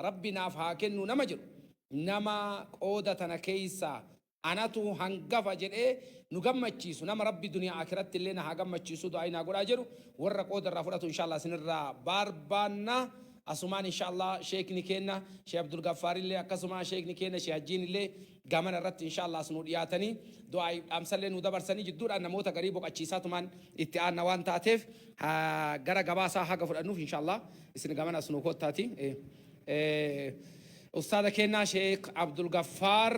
Rabbi naaf haa kennu nama jedhu, nama qooda tana keeysaa anatu hangafa jedhee nu gammachiisu, nama Rabbi duniyaa aakiratti illee na haa gammachiisu du'aa'ii naa godhaa jedhu, warra qooda irraa fudhatu inshaa Allah isinirraa baarbaanna. Asumaan inshaa Allah sheekni keenna Sheekh Abdul Gaffaar illee, akkasuma sheekni keenna Sheekh Hajjiin illee gamana irratti inshaa Allah as nuu dhiyaatanii du'aa'iif dhaamsallee nuu dabarsanii, jidduudhaan namoota garii boqachiisaatumaan itti aanna waan taateef, gara gabaasaa haga fudhannuuf inshaa Allah isin gamana as nuu koottaati. Ustaada keennaa Sheekh Abdul Gaffaar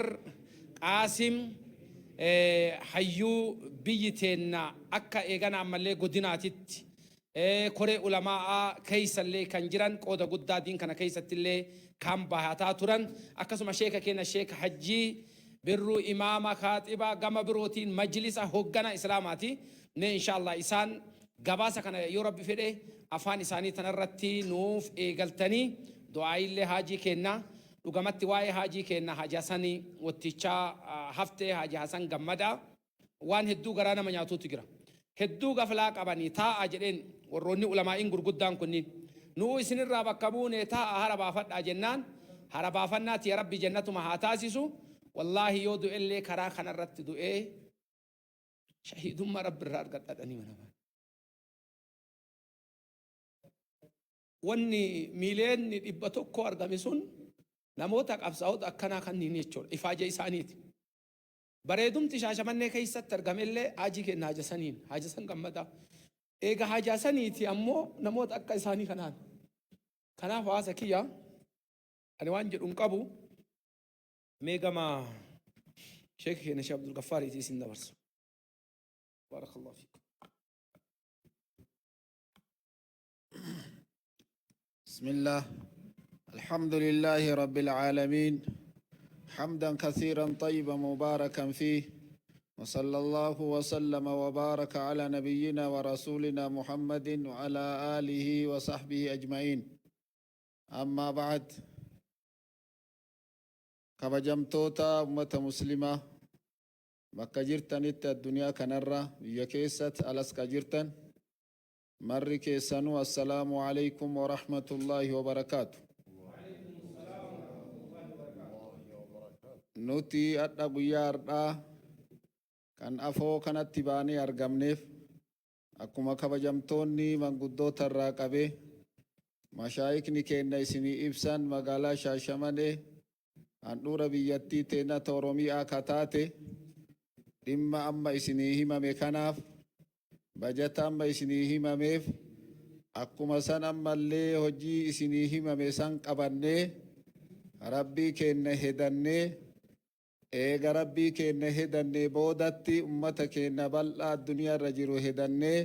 Qaasim, hayyuu biyyi teenna akka eegana ammallee godinaatitti koree ulamaa'aa keeysallee kan jiran, qooda guddaa diin kana keeysattillee kan bahataa turan, akkasuma sheeka keenna Sheek Hajjii Birruu, imaama kaaxiba, gama birootiin majlisa hoggana islaamaati. Mee inshaa Allah isaan gabaasa kana yoo Rabbi fedhe afaan isaanii tanarratti nuuf eegaltanii, du'aa'iillee haajii keenna. Dhugamatti waa'ee haajii keenna Haji Hasani Wottichaa, haftee Haji Hasan Gammadaa, waan hedduu garaa nama nyaatuutu jira. Hedduu gaflaa qabanii taa'aa jedheen. Warroonni ulamaa'iin gurguddaan kunniin nu'uu isinirraa bakka buune, taa'a hara baafadhaa jennaan, hara baafannaa tiya Rabbi jannatuma haa taasisu. Wallaahi yoo du'ellee karaa kanarratti du'ee shahiidummaa Rabbi irraa argadha dhanii mana. Wanni miileenni 100 argame sun namoota qabsaa'ota akkanaa kanniin jechuudha. Ifaaja isaaniiti. Bareedumti Shaashamannee keessatti argamellee haajii kenna Haja Saniin. Haja San Gammadaa. Eega Haja Saniiti ammoo namoota akka isaanii kanaan. Kanaaf hawaasa kiyya, ani waan jedhu hin qabu. Mee gama sheekh keenya Sheekh Abdul Gaffaariiti isin dabarsa. Barakallahu fiikum. بسم الله، الحمد لله رب العالمين، حمدا كثيرا طيبا مباركا فيه، وصلى الله وسلم وبارك على نبينا ورسولنا محمد وعلى آله وصحبه أجمعين، أما بعد. Kabajamtoota ummata muslimaa bakka jirtanitti, addunyaa kanarra, biyya keessatti, alas ka jirtan marri keessanuu, assalaamu alaykum warahmatullaahi wabarakaatu. Nuti adha guyyaa hardhaa kan afoo kanatti baanee argamneef, akkuma kabajamtoonni manguddoota irraa qabee mashaayikni keenna isinii ibsan, magaalaa Shaashamanee, handhuura biyyattii teenata Oromiyaa kataate, dhimma amma isinii himame kanaaf, bajata amma isinii himameef, akkuma san ammallee hojii isinii himame san qabannee, Rabbii keenna hedannee, eega Rabbii keenna hedannee boodatti ummata keenna bal'aa addunyaa irra jiru hedannee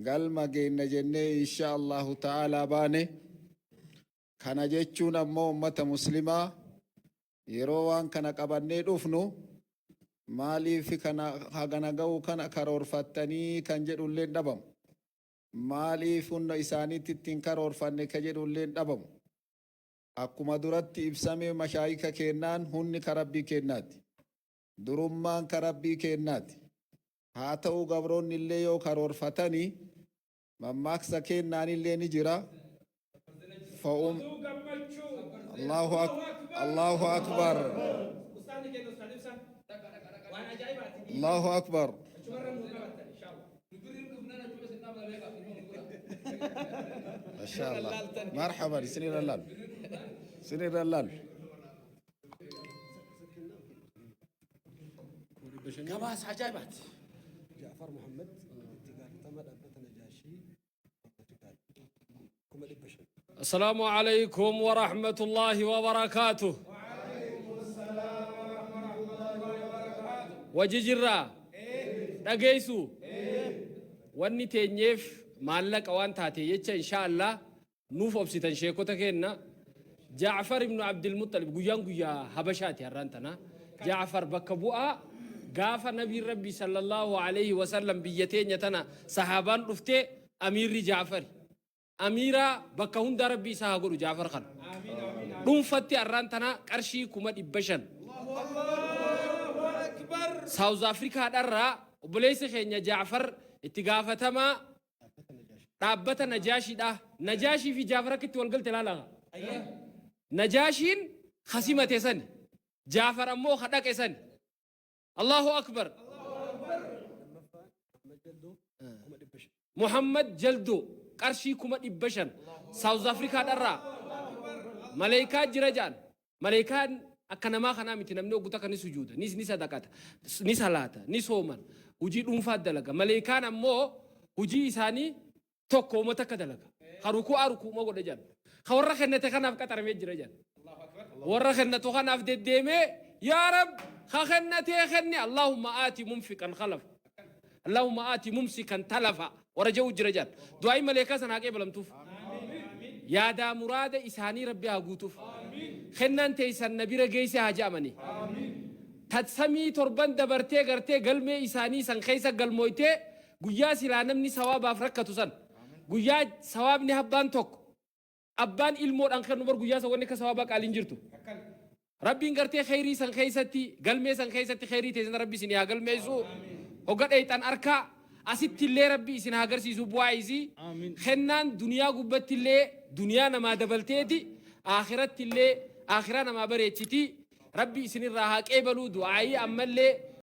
galma geenna jennee insha Allahu ta'aalaa baane. Kana jechuun ammoo ummata muslimaa, yeroo waan kana qabannee dhufnu maaliif kana hagana ga'u kana karoorfattanii kan jedhullee dhabamu, maaliif hunda isaaniitti ittiin karoorfanne ka jedhullee dhabamu. Akkuma duratti ibsame mashaayika keennaan, hunni ka Rabbii keennaati, durummaan ka Rabbii keennaati. Haa ta'u, gabroonni illee yoo karoorfatanii, mammaaksa keennaanillee ni jira. Fa'um Allahu Allahu akbar, Allahu akbar. Masha Allah, marhaban. Isinirra laal, isinirra laal. Gabaasa ajaa'ibaati. Jaafar Muhammad, itti gaafatama dhaabbata Najaashii 500,000. السلام عليكم ورحمة الله وبركاته. Wajijirraa dhageessu, wanni teenyeef maallaqa waan taate jecha, insha Allah nuuf obsitan sheekota keenna. Jaafar ibnu Abdulmuxalib, guyyaan guyyaa Habashaati har'aan tana. Jaafar bakka bu'aa gaafa nabiin Rabbi sallallahu alayhi wasallam biyya teenya tana sahaabaan dhuftee, amiirri Jaafari. Amiiraa bakka hundaa Rabbi isaa haa godhu. Jaafar kana dhuunfatti har'aan tana qarshii 500,000 South Africaadharraa obboleessi keenya Jaafar, itti gaafatamaa dhaabbata Najaashiidha. Najaashii fi Jaafar akka itti wal galte ilaalaa. Najaashiin ka simate sani. Jaafar ammoo ka dhaqe sani. Allahu akbar. Muhammad Jaldoo qarshii 500,000 South Africa dharraa maleeykaa jira ja'an. Maleeykaan akka namaa kanaa miti namni hoggu takka ni sujuuda, ni, ni sadaqata, ni salaata, ni sooman, hujii dhuunfaa dalaga. Maleeykaan ammoo hujii isaanii tokko homa takka dalaga. Ka ruku'aa ruku'uma godha jedhan. Ka warra kennate kanaaf qaxaramee jira jedhan. Warra kennatu kanaaf deddeemee yaa Rab ka kennatee kenni Allahumma aati mumfiqan khalaf. Allahumma aati mumsikan talafa warra jedhu jira jedhan. Du'aayi maleekaa sana haa qeebalamtuuf. Yaadaa muraada isaanii Rabbi haa guutuuf. Kennaan teessan na bira geesse haa je'amanii. Ta samii torban dabartee gartee galmee isaanii san keessa galmooytee Guyyaa silaa namni sawaabaaf rakkatu san, guyyaa sawaabni habbaan tokko abbaan ilmoodhaan kennu bar guyyaa san wanni akka sawaabaa qaaliin jirtu. Rabbiin gartee kheyrii san keessatti galmee san keessatti kheyrii teessan Rabbi isinii haa galmeessu. Hogga dheeyxan arkaa asitti illee Rabbi isin haa garsiisu bu'aa isii. Kennaan duniyaa gubbatti illee duniyaa namaa dabalteeti akhiratti illee akhiraa namaa bareechiti. Rabbi isinirraa haa qeebaluu du'aayii ammallee